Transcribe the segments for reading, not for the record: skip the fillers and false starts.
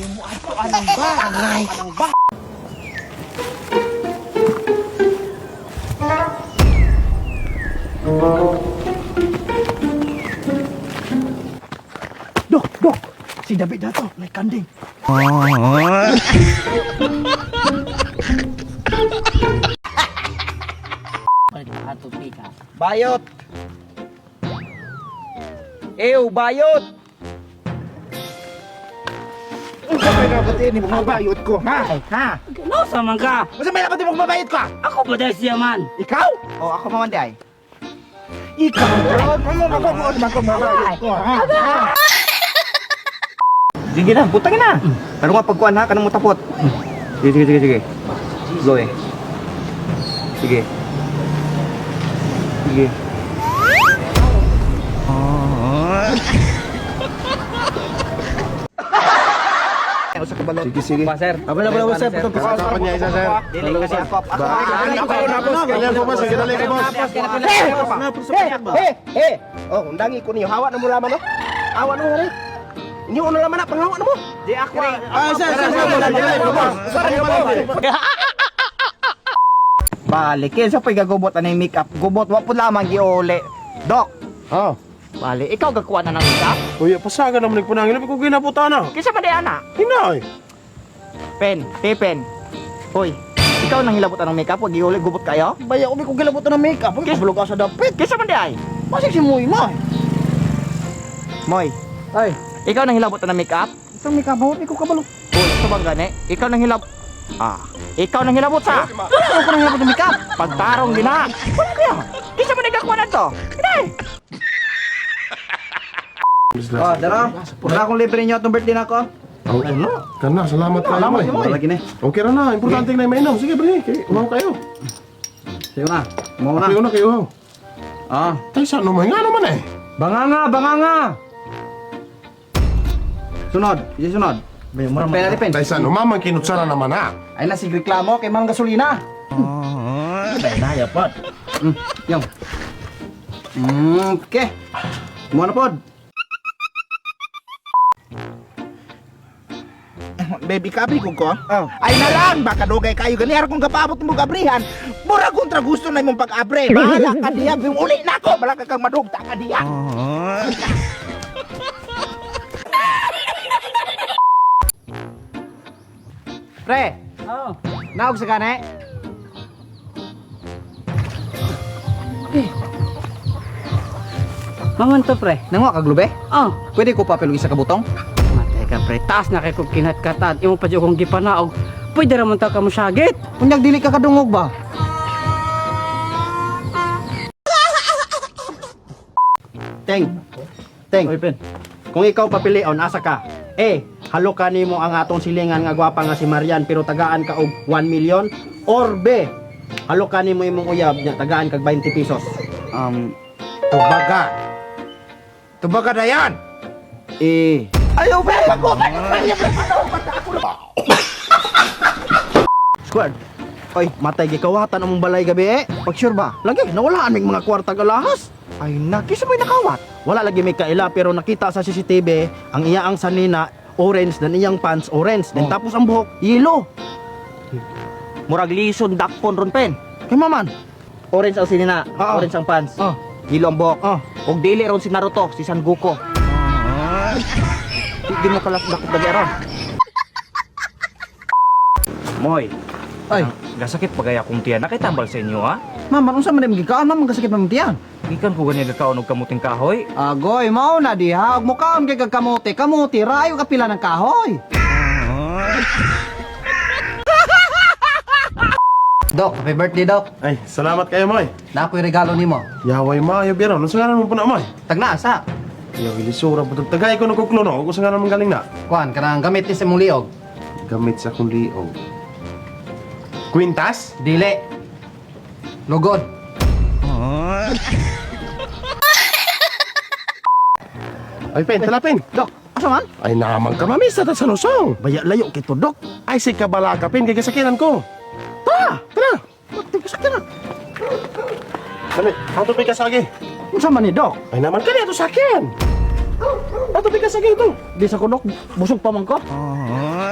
Aray. Dok, dok. Si David dato, may kanding. Bayot. Ew, bayot. Unsa may dapat ini mga bayot ko, ha? Ha? No, sa man ka. Unsa may dapat imong mabayot ka? Ako ba dahil siya man? Ikaw? Oh, ako man di ay. Ikaw. Ano man ko man ko mabayot ko, ha? Ha? Sige na, butang na. Pero nga pagkuan ha, kanang mutapot. Sige, sige, sige, sige. Go eh. Sige. Sige. Usa ka balot. Sige, sige. Pa, sir. Abala, abala, sir. Pagkakapan niya isa, sir. Dili kasi ako. Ako. Kailan ko, boss? Kailan ko, boss? Eh, eh. Oh, undangi ko niyo hawa na mo laman, no? Hawa na mo rin. Inyo na laman na panghawa na mo. Di ako. Ah, sir, sir, sir. Kailan ko, boss? Balik kinsa pay gagubot anay makeup. Gubot wa pud lamang giuli. Dok, Ah. bali ikaw gakuha na ng makeup. Uy, pasaga naman nagpunangin. Labi ko ginaputa na. Kinsa man di ana? Hinay. Pen, pen. Hoy, ikaw nang hilabot anong makeup, wag giuli gubot kayo. Baya umi ko gilabutan ng makeup. Uy, kabalo ka sa dapit. Kinsa man di ay? Masig si Moy mo. Moy, Ay, ikaw nang hilabot ng makeup? isang makeup umi ko kabalo. Uy, ito bang gani? Ikaw nang hilab... Ah, ikaw nang hilabot sa! Wala ko nang hilabot ng makeup. Pagtarong gina! Wala kaya! Kinsa man nagakuha na to? Hinay! Oh, dara. Wala akong libre niyo atong birthday nako. Ang ano? Kana, salamat kayo, Salamat, boy. boy. Lagi ni. Okay ra na. Importante na mainom. Sige, pre. Kay, umaw kayo. Sige na. Mo Kayo na kayo. Ah. Tay, sa naman? Nga naman eh. Banganga, banganga. Sunod, sige sunod. Pen natin, pen. Tay, sa naman? Kinutsara naman ha. Ay na sig reklamo kay mga gasolina. Daya pod. Yung. Okay. Mo na pod. Baby kabri ko ko. Oh. Ay na lang, baka dugay kayo gani kung gapabot mo gabrihan. Mura kontra gusto na imong pag-abre. Bahala ka diya, uli na ako, bala ka kang madugta ka diya. Pre, Oh. naog sa gani. Maman to, pre. Nanguha ka glube? Oh. Pwede ko papel og isa ka butong? Matay ka, pre. Taas na kay kong kinatkatad. Imo pa dyan kong gipanaog. Pwede raman ta ka mo syagit. Unyag dili ka kadungog ba? Teng. Teng. Kung ikaw papilion, asa ka? A. Halo ka nimo ang atong silingan nga gwapa nga si Marian pero tagaan ka og 1 million or B. Halo ka nimo imong uyab nya tagaan kag 20 pesos. Tubaga. Tubaga na yan. E. Ayaw ba? Squad. Oy, matay gikawatan among balay gabi eh. Pag sure ba? Lagi nawalaan mig mga kwarta alahas. Ay na, kinsa may nakawat? Wala lagi may kaila pero nakita sa CCTV ang iyaang sanina orange dan iyang pants orange. Then tapos ang buhok yellow. Murag lison dakpon ron pen. Kay maman. Orange ang sinina, Oo. orange ang pants. Oh. Hilo ang buhok. Oh. Og dili ron si Naruto, si San Goku. Di mo kalak dakop dagi aron. Moy, Ay, gasakit pa gaya kong tiyan. Nakitambal sa inyo, ha? mama, unsa man imong gikaan, mama kasakit man imong tiyan. Gikan ko ganyan gakaon og kamuting kahoy. Agoy, mao na diha, og mukaon kay kag kamote, kamote rayo ka pila ng kahoy. Dok, happy birthday, Dok. Ay, salamat kayo, moy. Na ako'y regalo nimo. Yaway, maayo, biro. Nung sa mo po na, moy. Tagna sa. Yaw, ilisura po. Tagay ko ng kuklo, no? Kung sa nga naman galing na. Kuan kanang gamit ni sa imong liog. Gamit sa akong liog. Quintas? Dili. Lugod. Ay, pen, talapin. Dok, asa man? Ay, naman ka, mami, sa sa lusong. Baya layo kay to, Dok. Ay, si kabala ka, pen, kay kasakinan ko. Tara! Tara! Pati kasakit na. Dali, ang tubig ka sagi. Unsa man ni Dok? Ay, naman ka niya, ito sa akin. Ato bigas sa ito. Di sa kunok, busog pa man ko.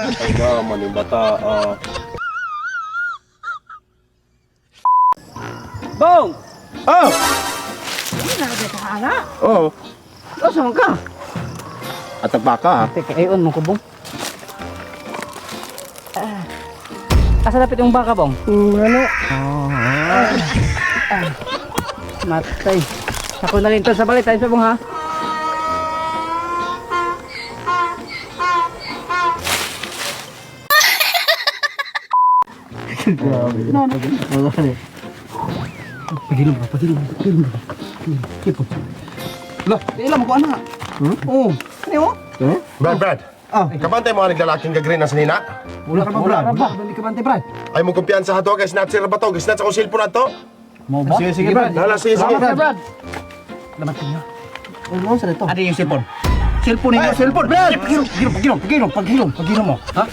Ay naman yung bata. Ah. Bong! Oh! Oh. Asa man ka? At baka ha. Teka, ayon mo ko, Bong. Ah. Asa dapat yung baka, Bong? Ano? Matay. Ako na rin to sa balik tayo sa Bong, ha? Pagilom ba, pagilom, pagilom ba. Kipot. Lah, ilam ko anak. Oo. Ano mo? Brad, Brad. Ah. Kabantay mo ang lalaking gagreen na sanina. Wala ka ba, Brad? Wala ka ba, kabantay, Brad? Ay mo kumpiyansa ha to, guys. Snatcher ba to? Snatch ako cellphone na to. Mo ba? Sige, sige, Brad. Lala, sige, sige. Salamat, Brad. Salamat niyo. Ano sa ito? Ano yung cellphone? Cellphone ninyo, cellphone. Brad! Pagilom, pagilom, pagilom, pagilom, pagilom mo. Ha?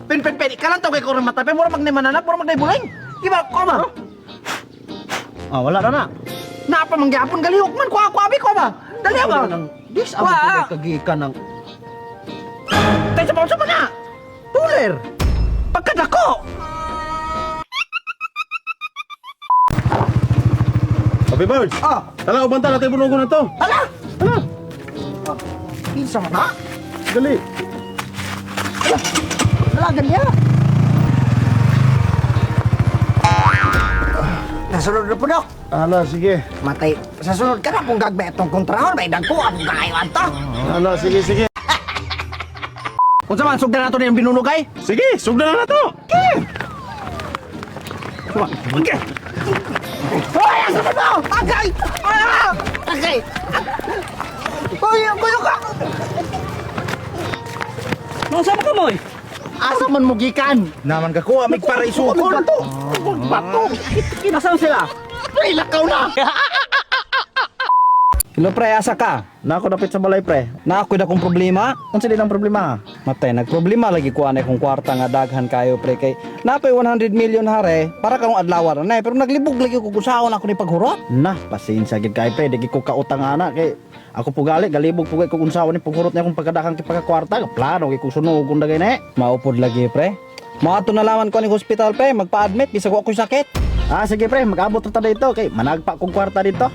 Pen pen pen, ikaw lang to kay kurang mata. Pen mura magnay mananap, mura magnay buling. Di ba ko ba? Ah, wala na na. Napa mangyapon galihok man ko ako abi ko ba? Dali ba? Dis ang Wa. kagikan ng Tay sa pausa pa na. tuler. Pagkadako. Happy birds. Ah. Tala, ubanta natin bunugo na to. Ala! Ala! Kinsa man na? Dali. Wala ganyan. Nasunod na po, Dok. Ala, sige. Matay. Sa sunod ka na kung gagbe itong kontrahon, may dagko ang kayo anto. Ala, sige, sige. Unsa man sugdan nato niyang binunugay? Sige, sugdan na na to. Hoy, asa man mo? Agay! Ah! Agay! Hoy, kuyo ka! Nung sama ka, Moy? Asa man mo gikan? Naman ka ko, amig para isukol. Bato! Bato! Nasaan sila? Ay, lakaw na! Hello, pre, asa ka? Na ako dapit sa balay pre. Na ako'y dakong problema. Unsa din ang problema? Matay, nagproblema lagi ko anay kung kwarta nga daghan kayo pre kay napay 100 million hare para karong adlaw ra na eh. Pero naglibog lagi ko kusaon ako ni paghurot. Na, pasensya gid kay pre, di gid ko kautang ana kay ako po gali galibog po kay kung unsaon ni paghurot niya akong pagkadakang kay pagkakwarta, plano kay kung sunugon dagay na eh. Maupod lagi pre. Maato na laman ko ni hospital pre, magpa-admit bisag wa ko'y sakit. Ah, sige pre, mag-abot ta dito kay managpa kong kwarta dito.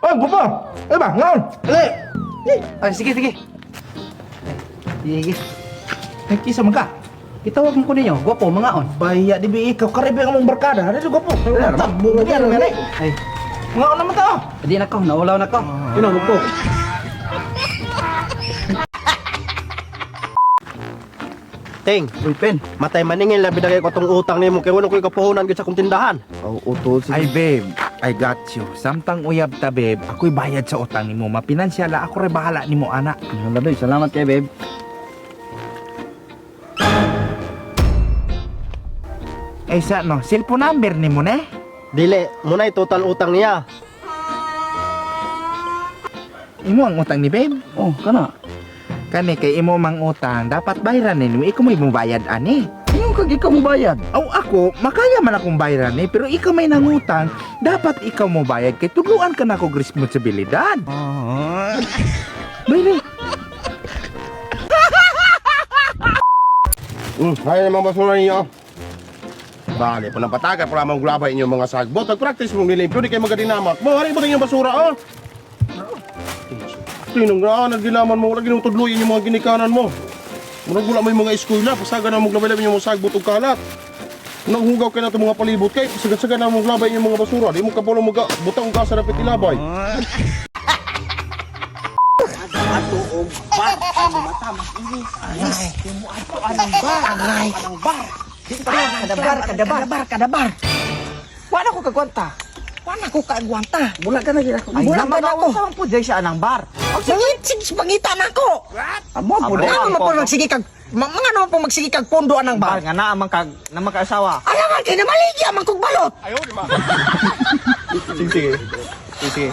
Oy, gupo! Ay ba, ngaon! Ali! Ay, sige, sige. Sige. Nagkisa man ka. Itawag mo ko ninyo. Gwapo, mga on. Baya, di ba ikaw karibe ang mong barkada? Ano gupo? Bunga yan, mere. Ay, Ngaon naman to. di na ko. Naulaw na ko. Yun ang po. Ting, Uy, pen. matay maningil labi dagay ko tong utang nimo kay wala ko'y kapuhunan gyud sa akong tindahan. Oh, utol. Ay babe, I got you. Samtang uyab ta babe, ako'y bayad sa utang nimo. Mapinansyala ako rin bahala nimo ana. Labi, salamat kay babe. Ay sa no, cellphone number nimo ne? Dili, muna'y total utang niya. Imo ang utang ni babe. Oh, kana. Kani kay imo mang utang, dapat bayaran nimo. Ikaw may mubayad ani. Yung kag ikaw mo bayad. Aw ako, makaya man akong bayaran eh, pero ikaw may nangutang, dapat ikaw mo bayad kay tudluan ka na kog responsibilidad. Baby, Kaya naman basura ninyo. Bale, pa ng pataga, pala mong glabay inyong mga sagbot. Pag-practice mong nilimpyo, di kayo magadinamak. Mo, hari ba inyong basura, oh? Tinong na, nagdilaman mo, lagi nung tudluyin yung mga ginikanan mo. Murag wala mo yung mga eskwela, pasaga na mong labay-labay yung mga sagbot ug kalat. Nanghugaw kayo na itong mga palibot kay, sagad-sagad na mong labay yung mga basura. Di mo kapulong mga butang ka sa dapat ilabay. Kadabar, kadabar, kadabar, kadabar. Wala ko kagwanta. Wala ko kagwanta. Bula ka na gid ako. Bula ka na ako. Saan po dyan siya anang bar? Sige, sige, pangita na ako. Amo po Ano man po magsige kag mga naman po magsige kag pondo anang bar. Nga na man kag na magkaasawa. Alam man kay na maligya man kog balot. Sige, sige. Sige, sige.